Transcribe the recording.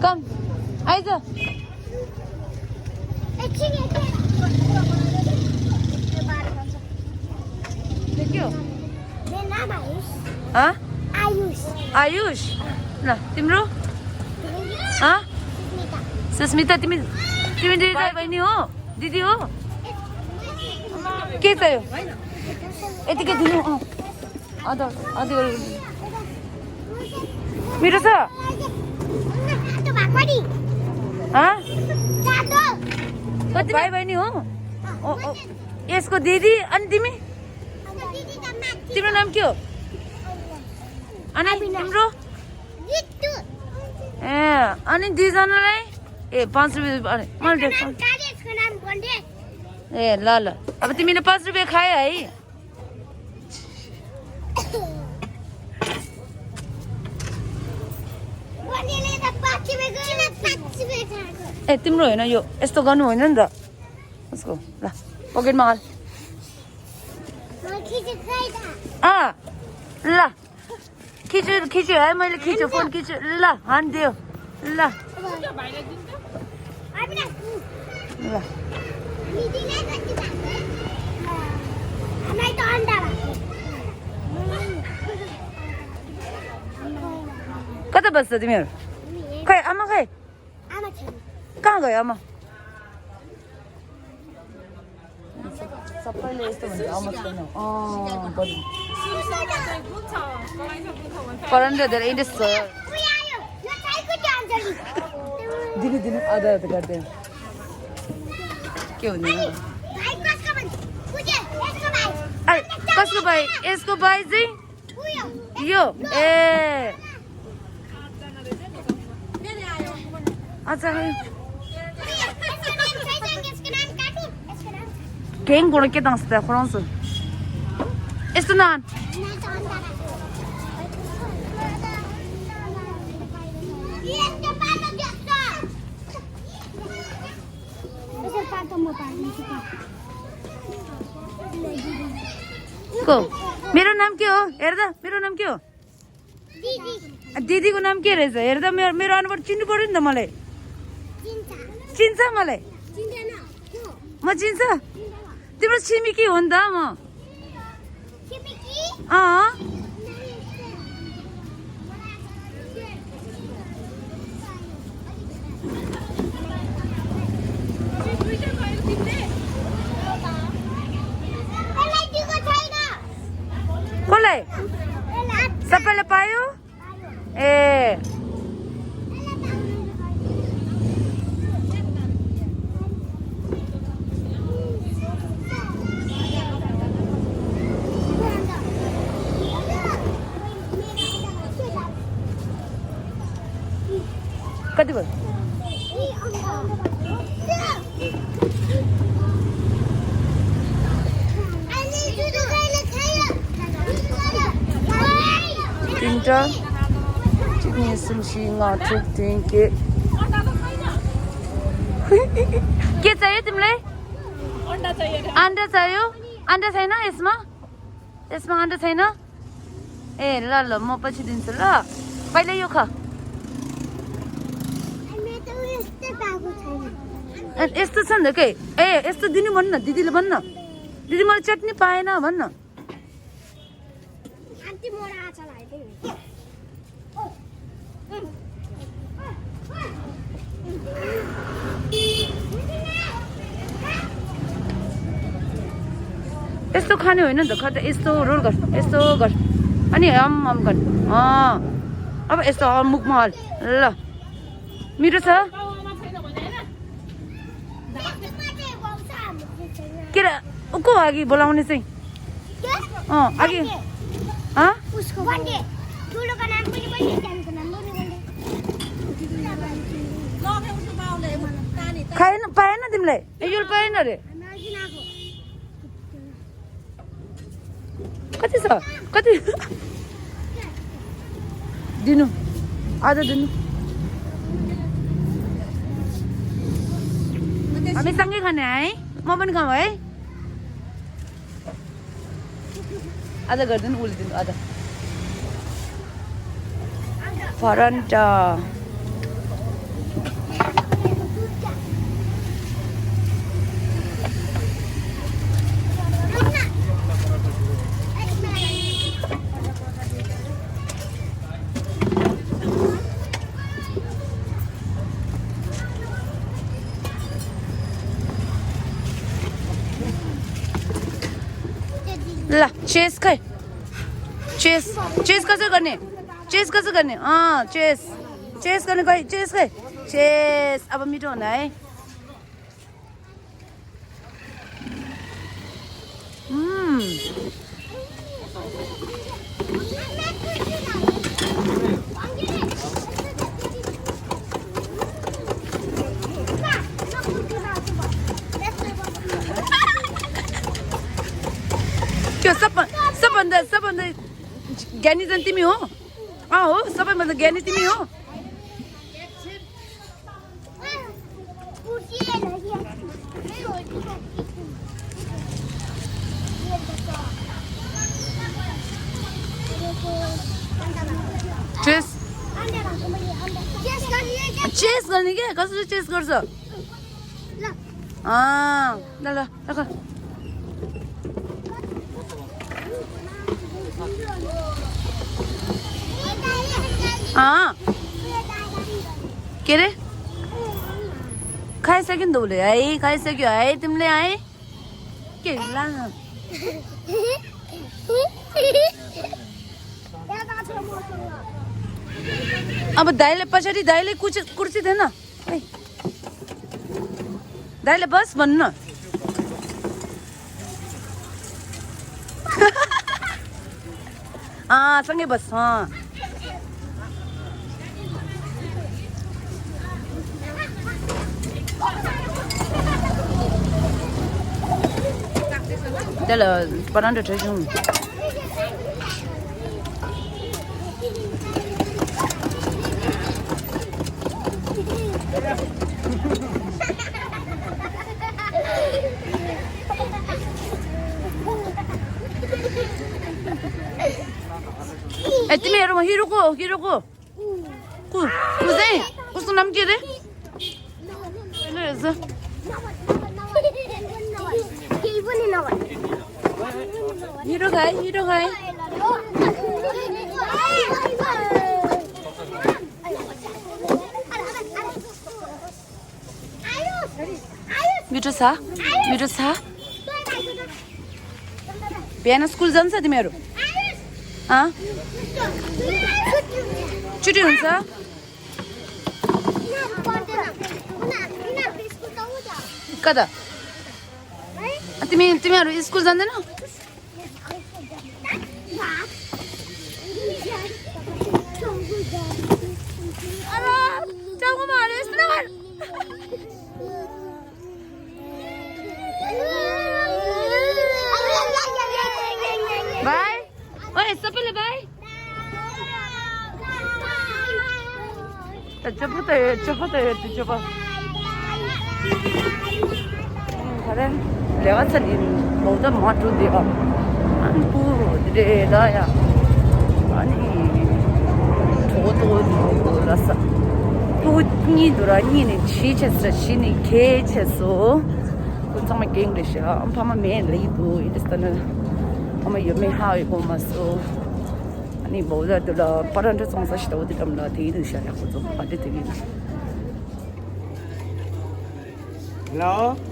Come. आइज देखियो आयुष ल तिम्रो सुस्मिता तिमी दिदी बहिनी हो दिदी हो के चाहियो यतिकै दिनु मेरो छ कति भाइ बहिनी हो यसको दिदी अनि तिमी तिम्रो नाम के हो अनि तिम्रो ए अनि दुईजनालाई ए 5 रुपियाँ ए ल ल अब तिमीले 5 रुपियाँ खायो है ए तिम्रो होइन यो यस्तो गर्नु होइन नि त उसको ल पकेटमा हाल ल खिच्यो है मैले खिच्यो फोन खिच्यो ल हानिदियो ल कता बस्छ तिमीहरू खै आमा खै कहाँ गयो आमा सबैले यस्तो भन्छ आमा छैन करेन्ट धेरै इन्ट्रेस्ट छ दिनु आधा गर्दैन के हुँदैन कसको भाइ यसको भाइ चाहिँ यो ए अच्छा quem gora que dança da França isso não को मेरो नाम के हो हेर्दा मेरो नाम के हो दिदी को नाम के रहेछ हेर्दा मेरो अनुहार चिन्नु पर्यो नि त मलाई चिन्छ मलाई म चिन्छ तिम्रो छिमेकी हो नि त म कसलाई सबैले पायो ए कति भयो तिनटा चिकन सुशी ngacho के चाहियो तिमीलाई अन्डा चाहियो अन्डा छैन यसमा अन्डा छैन ए ल ल म पछि दिन्छु ल पहिले यो खा यस्तो छ नि त के ए यस्तो दिनु भन्न दिदीले भन्न दिदी मलाई चटनी पाएन भन्न यस्तो खाने होइन नि त खै त यस्तो रोल गर यस्तो गर अनि आम गर अब यस्तो मुखमा हाल ल मिठो छ के को अघि बोलाउने चाहिँ अघि खाएन पाएन तिमीलाई यो पाएन अरे कति छ कति दिनु आधा दिनु हामी सँगै खाने है ल पनि खाऊ है आधा गर्दिनु उल्दिनु आधा फरन्टा ल चेस खै चेस चेस कसरी गर्ने चेस कसरी गर्ने चेस चेस गर्ने खै चेस खै चेस अब मिठो हुँदा है त्यो सबभन्दा ज्ञानी चाहिँ तिमी हो हो सबैभन्दा ज्ञानी तिमी हो चेस चेस गर्ने क्या कसरी चेस गर्छ ल ल राख के अरे खाइसक्यो नि त उसले है खाइसक्यो है तिमीले है के लान अब दाइले पछाडि दाइले कुर्सी थिएन दाइले बस भन्नु न सँगै बस चलो पराठा ठेसौँ तिमीहरूमा हिरोको को चाहिँ उसको नाम के अरे हिरो खाए मिठो छ बिहान स्कुल जान्छ तिमीहरू छुट्टी हुन्छ कता तिमीहरू स्कुल जाँदैन बाई ओए सबैले बाई चुप karen lewat sedih mau tuh matu dia anku dia dah ya ani tuh rasa tuh ni dura ni cices sini keceso pun sama ke English ya ampama main itu itu sana ama yo me how you go maso ani mau dah tu lah paran tu sangsa sih tahu tidak mula tidur saya aku tu ada tidur Hello